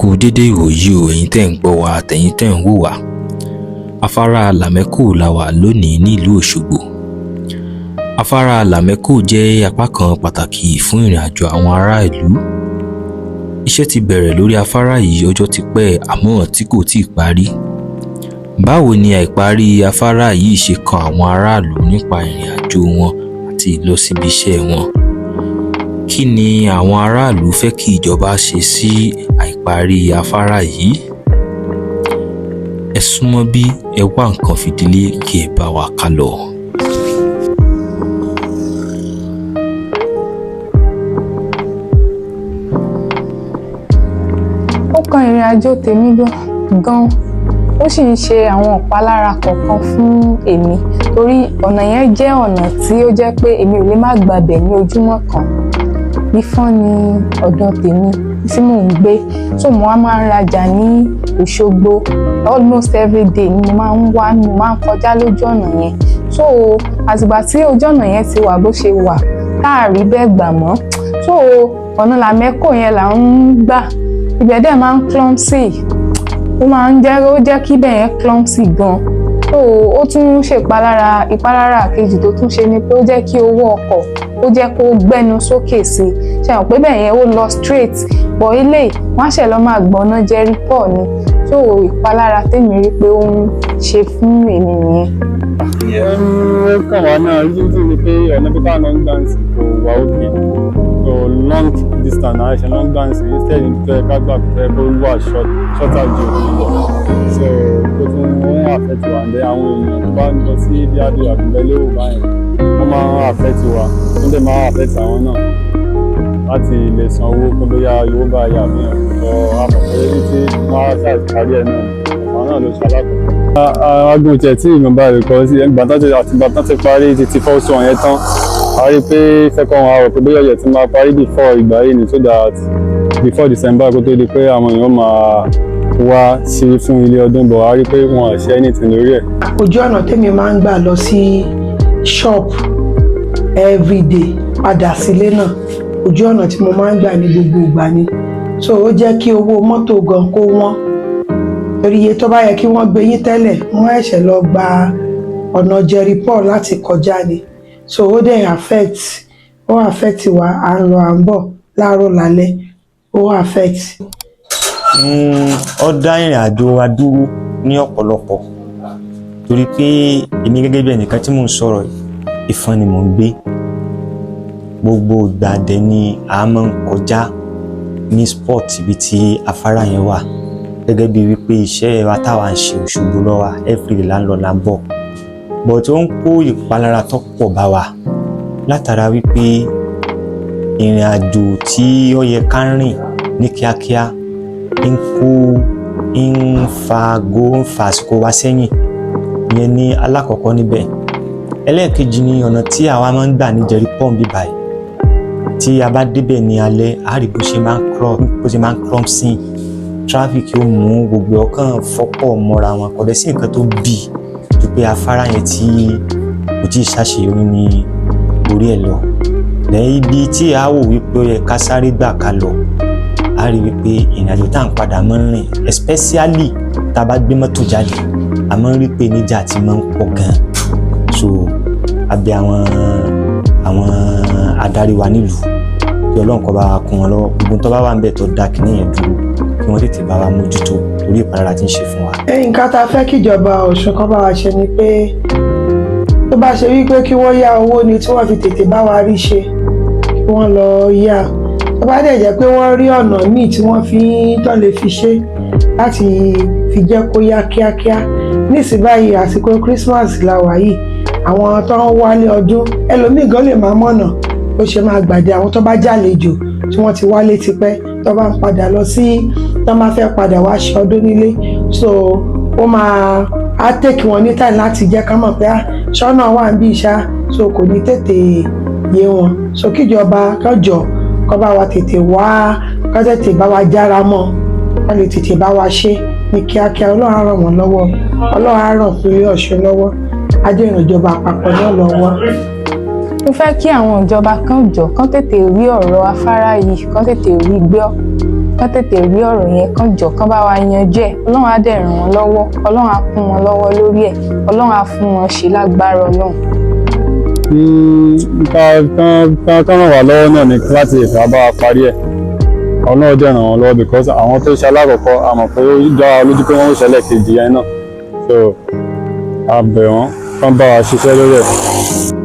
Kú dédé ìwòyí o, ẹ̀yin tẹ́ ń gbọ́ wa àtẹ̀yin tẹ́ ń wò wá. Afárá Lameco la wà lónìí nílùú Òṣogbo. Afárá Lameco jẹ́ apá kan pàtàkì fún ìrìn àjò àwọn ará ìlú. Iṣẹ́ ti bẹ̀rẹ̀ lórí afárá yìí ọjọ́ ti pẹ́, àmọ́ tí kò tíì parí. Báwo ni àìparí afárá yìí ṣe kan àwọn aráàlú nípa ìrìn àjò wọn àti ìlọsíbi iṣẹ́ wọn? Kí ni àwọn aráàlú fẹ́ kí ìjọba ṣe sí àìparí afárá yìí? Ẹ súnmọ́ bí, ẹ wá nǹkan fìdílé kí ẹ bá wa kálọ. Ó kan ìrìn àjò tèmi gan, ó sì ń ṣe àwọn ìpalára kọ̀ọ̀kan fún èmi, torí ọ̀nà yẹn jẹ́ ọ̀nà tí ó jẹ́ pé èmi ò lè má gbabẹ̀ ní ojúmọ́ kan. Ifọ̀n ni ọ̀dọ̀ tèmi tí mò ń gbé, so mo wá máa ń rajà ní Òṣogbo almost every day ni mo máa ń wá, mo máa ń kọjá lójú ọ̀nà yẹn. So àtìgbà tí ojú ọ̀nà yẹn ti wà bó ṣe wà, tá à rí bẹ́ẹ̀ gbà mọ́, so ọ̀nà Lameco yẹn là ń gbà. Ibẹ̀ dẹ̀ máa ń clumsy, ó máa ń jẹ́, ó jẹ́ kí ibẹ̀ yẹn clumsy gan. So ó tún ṣèpalára. Ìpalára kejì tó tún ṣe ni pé ó jẹ́ kí owó ọkọ̀, ó jẹ́ kó gbẹ́nu sókè sí i. Ṣe hàn pé bẹ́ẹ̀ yẹn ó lọ straight, but eléyìí wọ́n á ṣẹ̀ lọ máa gbọ́ná Jerry Paul ni. So ìpalára tèmi rí pé ó ń ṣe fún èmi nìyẹn. Ó kàn wá náà reason ni pé ọ̀nà bí táwọn long dance kò wà okay, so long distance náà ṣe long dance instead tó yẹ ká gbà pé kó wà shorter ju òkè lọ, so ó tún ń affect wa. Ǹdẹ́ àwọn èèyàn tó bá ń lọ sí bí adé àbúgbẹ́lẹ́wò báyìí, wọ́n máa ń affect wa, wọ́n dẹ̀ máa ń affect àwọn náà láti lè san owó pé bóyá owó bá yà mí ọ̀ sọ àmọ̀ pé ní tí wọ́n á ṣàkárí ẹ̀ náà, àwọn náà ló ṣe alákọ̀ọ́kọ́. Agun tiẹ̀ tí ìmọ̀ bá rẹ̀ kọ́ sí ìgbà tán ti àti ìgbà tán ti parí ti first one yẹn tán, a rí i pé second one, a rò pé bóyá ọ̀yẹ̀ ti máa parí before ìgbà yìí ni, so that before December kó tó di pé àwọn èèyàn máa wá sí fún ilé ọdún bọ̀, a rí i pé wọn ò ṣe anything lórí ẹ̀. Ojú ọ̀nà tèmi máa ń gbà lọ sí shop everyday, padà sílé náà, ojú ọ̀nà tí mo máa ń gbà ní gbogbo ìgbà ni. So ó jẹ́ kí owó mọ́tò gan kó wọ́n, torí iye tó bá yẹ kí wọ́n gbé yín tẹ́lẹ̀, wọ́n ẹ̀ṣẹ̀ lọ gba ọ̀nà Jerry Paul láti kọjá ni. So ó dẹ̀ affect, ó affect wa. À ń lọ, à ń bọ̀ láàárọ̀ lálẹ́, ó affect. Ó dá ìrìn àjò wa dúró ní ọ̀pọ̀lọpọ̀, torí pé èmi gẹ́gẹ́ bí ẹnìkan tí mò ń sọ̀rọ̀ yìí, Ìfọ̀n ni mò ń gbé. Gbogbo ìgbà dẹ̀ ni a máa ń kọjá ní spot ibi tí afárá yẹn wà, gẹ́gẹ́ bí wípé iṣẹ́ wa táwa ń ṣe, Òṣogbo ló wà. Everyday là ń lọ là ń bọ̀, but ó ń kó ìpalára tó pọ̀ bá wa látara wípé ìrìn àjò tí ó yẹ ká rìn ní kíákíá ń kó ń fa go ń fa àsìkò wa sẹ́yìn. Ìyẹn ní alákọ̀ọ́kọ́ níbẹ̀. Ẹlẹ́ẹ̀kejì ni ọ̀nà tí àwa máa ń gbà ní Jerry Paul bíbáyìí. Tí a bá débẹ̀ ní alẹ́, a rí bó ṣe máa ń crowd, bó ṣe máa ń clumsy, traffic ó mú gbogbo ọkàn fọ́pọ̀ mọ́ra wọn. Kò dẹ̀ sí nǹkan tó bì ju pé afárá yẹn tí kò tí ì ṣàṣeyọrí ní orí ẹ̀ lọ. Lẹ́yìn ibi tí a wò wípé ó yẹ ká sáré gbà ká lọ, a rí wípé ìrìn àjò tá à ń padà máa ń rìn, especially tá a bá gbé mọ́tò jáde, a máa ń rí pé níjà tí máa ń pọ̀ gan. So a bẹ̀ àwọn adarí wa nílùú kí Ọlọ́run kó bá wa kún wọn lọ́wọ́. Gbogbo tó bá wà ń bẹ̀ tó dá kíní yẹn dúró, kí wọ́n tètè bá wa mójútó, torí ìpalára tí ń ṣe fún wa. Nǹkan tá a fẹ́ kíjọba Ọ̀ṣun kan bá wa ṣe ni pé, tó bá ṣe wípé kí wọ́n yá owó ni tí wọ́n fi tètè bá wa rí ṣe, kí wọ́n lọ yá. Tó bá dẹ̀ jẹ́ pé wọ́n rí ọ̀nà míì tí wọ́n fi ń tán lè fi ṣe láti fi jẹ́ kó yá kíákíá. Nísìnyí báyìí, àsìkò Christmas la wà yìí, àwọn tó ń wálé ọdún, ẹlòmíì gan lè máa mọ̀nà ó ṣe máa gbàdé. Àwọn tó bá jàlejò tí wọ́n ti wálé tipẹ́, tó bá ń padà lọ sí, tó máa fẹ́ padà wá ṣe ọdún nílé, so ó máa á take wọn ní time láti jẹ́ ká mọ̀ pé ṣọ́nà wà ń bí iṣá, so kò ní tètè yé wọn. So kíjọba kọjọ kó bá wa tètè wá, kó tètè bá wa jára mọ́, kó lè tètè bá wa ṣe ní kíákíá. Ọlọ́run á ràn wọ́n lọ́wọ́, Ọlọ́run á ràn pínlẹ̀ Ọ̀ṣun lọ́wọ́, á jẹ́ ìrànjọba àpapọ̀ náà lọ́wọ́. Mo fẹ́ kí àwọn ìjọba kan jọ kán tètè rí ọ̀rọ̀ afárá yìí, kán tètè rí gbọ́. Kán tètè rí ọ̀rọ̀ yẹn, kán jọ kán bá wa yanjú ẹ̀. Ọlọ́run á dẹ̀ ràn wọ́n lọ́wọ́, Ọlọ́run á kún wọn lọ́wọ́ lórí ẹ̀, Ọlọ́run á fún wọn ṣe lágbára Ọlọ́run. Kán ràn wá lọ́wọ́ náà ni láti ètò bá wa parí ẹ̀. Ọlọ́run dẹ̀ ràn wọ́n lọ́wọ́, because àwọn tó ṣe alákọ̀ọ́kọ́, a mọ̀ pé ó dá wa lójú pé wọ́n ó ṣẹlẹ̀ kejì yẹn náà, so a bẹ̀ wọ́n kán bá wa ṣiṣẹ́ lórí ẹ̀.